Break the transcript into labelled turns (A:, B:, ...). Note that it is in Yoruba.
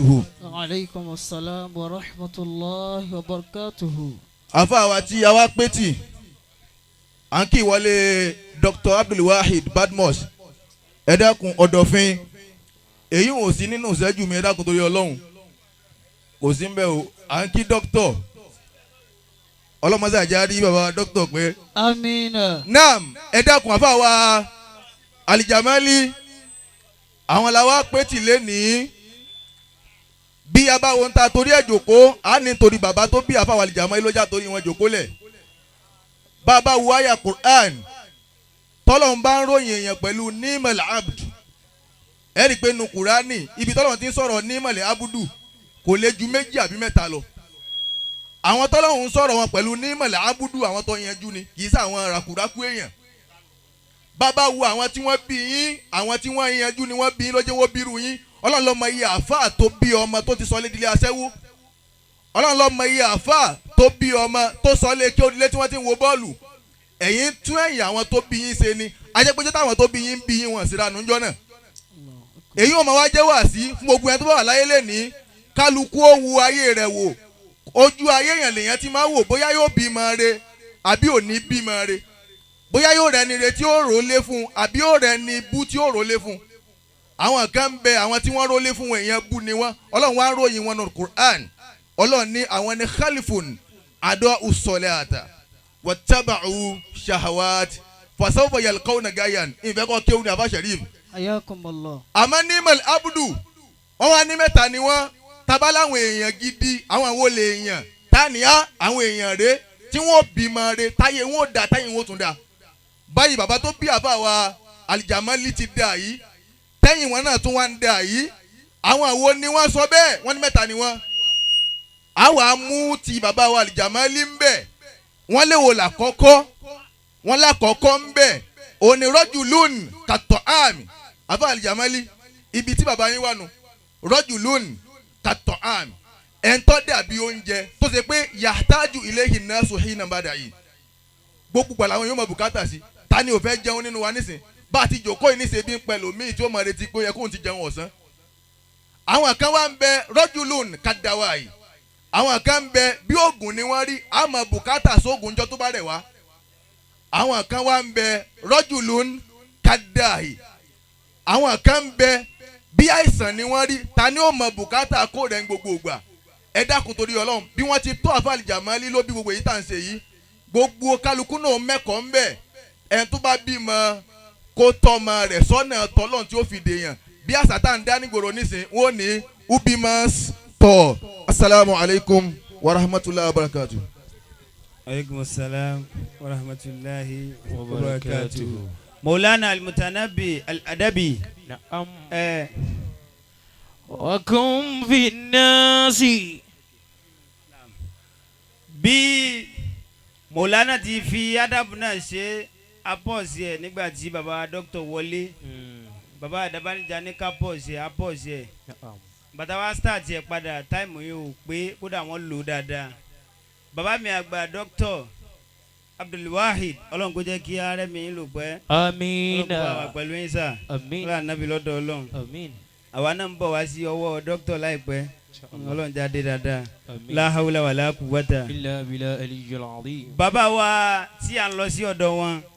A: barakatuhu.
B: Aleykum salaam wa rahmatulahi wa barakatuhu.
A: Àfa wa tí a wá pé tì à ń kí ìwọlé Dr. Abdulwahid Badmus, ẹ dákun, ọ̀dọ̀fin èyí ò sí nínú ìṣẹ́jú mi. Ẹ dákun, torí Ọlọ́run, kò sí ń bẹ̀ o. À ń kí dókítọ̀ ọlọ́mọdé àjárí, bàbá dókítọ̀ pé.
B: Amina.
A: Naam, ẹ dákun, àfa wa Alijamali, àwọn làwa pé tì lẹ́nìí. Bí a bá wo ń ta torí ẹ̀ jòkó, á ní torí bàbá tó bí àfa wa Alijamali ló já torí wọn jòkó lẹ̀. Bàbá wo àyà Quran tọ́lọ́n bá ń ròyìn èèyàn pẹ̀lú ni'mal abd, ẹ rí i pé nu Kùránì, ibi tọ́lọ́n ti ń sọ̀rọ̀ ni'mal abudu kò lè ju méjì àbí mẹ́ta lọ. Àwọn tọ́lọ́hún sọ̀rọ̀ wọn pẹ̀lú ni'mal abudu, àwọn tó yanjú ni, kì í sá àwọn ràkúrákú èèyàn. Bàbá wo àwọn tí wọ́n bí yín, àwọn tí wọ́n yanjú ni wọ́n bí yín lọ́jọ́ wọ́n bírú yín. Ọlọ́run ló mọ iye àáfàá tó bí ọmọ tó ti sọ lédìlé aṣẹ́wó. Ọlọ́run ló mọ iye àáfàá tó bí ọmọ tó sọ lé kí ó lé tí wọ́n ti ń wo bọ́ọ̀lù. Ẹ̀yin tún ẹ̀yìn àwọn tó bí yín ṣe ni ajẹ́pẹ́jọ́ táwọn tó bí yín bí yín wọ̀n síra nùjọ́ náà. Èyí wọn máa wá jẹ́ wàásí fún gbogbo ẹni tó bá wà láyé lẹ́ni. Kálukú ó wu ayé rẹ̀ wò. Ojú ayé yẹn lèyàn ti máa wò bóyá yóò bímọ re àbí ò ní bímọ re, bóyá yóò rẹni re tí ó rò lé fún àbí yóò rẹni bú tí ó rò lé fún. Àwọn kan ń bẹ, àwọn tí wọ́n rò lé fún wọn, èèyàn bú ni wọ́n. Ọlọ́run wá ń ròyìn wọn nù Qur'an. Ọlọ́run ní àwọn ní khalifun ada'u salata wattaba'u shahawat fasawfa yalqawna gayan. Ìfẹ́ kọ́ kéwù ní Afa Sharif.
B: Ayakumullah.
A: Àmọ́ ni'mal abudu, wọ́n wá ní mẹ́ta ni wọ́n tabaláwọn èèyàn gidi. Àwọn wo lè èèyàn tánìá? Àwọn èèyàn rè tí wọ́n bímọ rè, táyé wọn ò dá, táyé wọn ò tún dá. Báyìí bàbá tó bí àbá wa Alijamali ti dà yìí, tẹ́yìn wọn náà tún wá ń dà yìí. Àwọn àwo ni wọ́n sọ bẹ́ẹ̀? Wọ́n ní mẹ́ta ni wọ́n. Àwa mú ti bàbá wa Alijamali ń bẹ̀. Wọ́n léwo làkọ́kọ́? Wọ́n lákọ́kọ́ ń bẹ̀ òní rajulun kata'ami. Àbá Alijamali, ibi tí bàbá yín wà nù, rajulun kata'ami, ẹ̀ńtọ́ dàbí oúnjẹ tó ṣe pé yahtaju ilayhi nasu hina bada'i, gbogbo gbala àwọn yóò mọ bùkátà sí. Ta ni ò fẹ́ jẹun nínú wa nísìn? Bá a ti jòkó yìí nísìn, bí ń pẹ̀lú míì tí ó mọ retí pé ó yẹ kóun ti jẹun ọ̀sán. Àwọn kan wá ń bẹ, rajulun kadawai, àwọn kan ń bẹ, bí oògùn ni wọ́n rí, àmọ́ bùkátà sóògùn jọ tó bá rẹ̀ wá. Àwọn kan wá ń bẹ, rajulun kadai, àwọn kan ń bẹ, bí àìsàn ni wọ́n rí. Ta ni ó mọ bùkátà kó rẹ̀ ń gbogbo ìgbà? Ẹ dákun, torí Ọlọ́run, bí wọ́n ti tó àfa Alijamali ló bí gbogbo èyí tá à ń ṣe yìí, gbogbo kálukú náà mẹ́kọ̀ọ́ ń bẹ̀. Ẹni tó bá bímọ, kó tọ́mọ rẹ̀ sọ́nà tọ́lọ́n tí ó fi dèèyàn. Bí àṣà tá à ń dá nígboro nísìn, wọ́n ní ubimas tọ̀. Asalaamu alaykum wa rahmatulahi wa barakatu.
C: Aleykum salaam wa rahmatulahi wa barakatuhu. Maulana Almutanabi Al-Adabi.
D: Naam.
C: Ẹ.
D: وكن في الناس.
C: Bí Maulana ti fi adabu náà ṣe apọ́ọ̀sì ẹ̀ nígbà tí baba dókítà wọlé, baba Adabanija ní ká pause ẹ̀, apause ẹ̀.
D: Naam.
C: Bàtà wa start ẹ̀ padà, time yìí ò pé, kódà wọ́n lò ó dáadáa. Baba mi àgbà, Dókítà Abdulwahid, Ọlọ́run kó jẹ́ kí arẹ́ mi lò pẹ́.
D: Àmín.
C: Ọlọ́run kó wà pẹ̀lú yín sà.
D: Àmín.
C: Ọlọ́run ànábì lọ́dọ̀ Ọlọ́run.
D: Àmín.
C: Àwa náà ń bọ̀ wá sí ọwọ́ dókítà láìpẹ́. Ọlọ́run jáde dáadáa.
D: Àmín.
C: La hawla wala quwwata.
D: إلا بالله العلي العظيم.
C: Bàbá wa tí à ń lọ sí ọ̀dọ̀ wọn.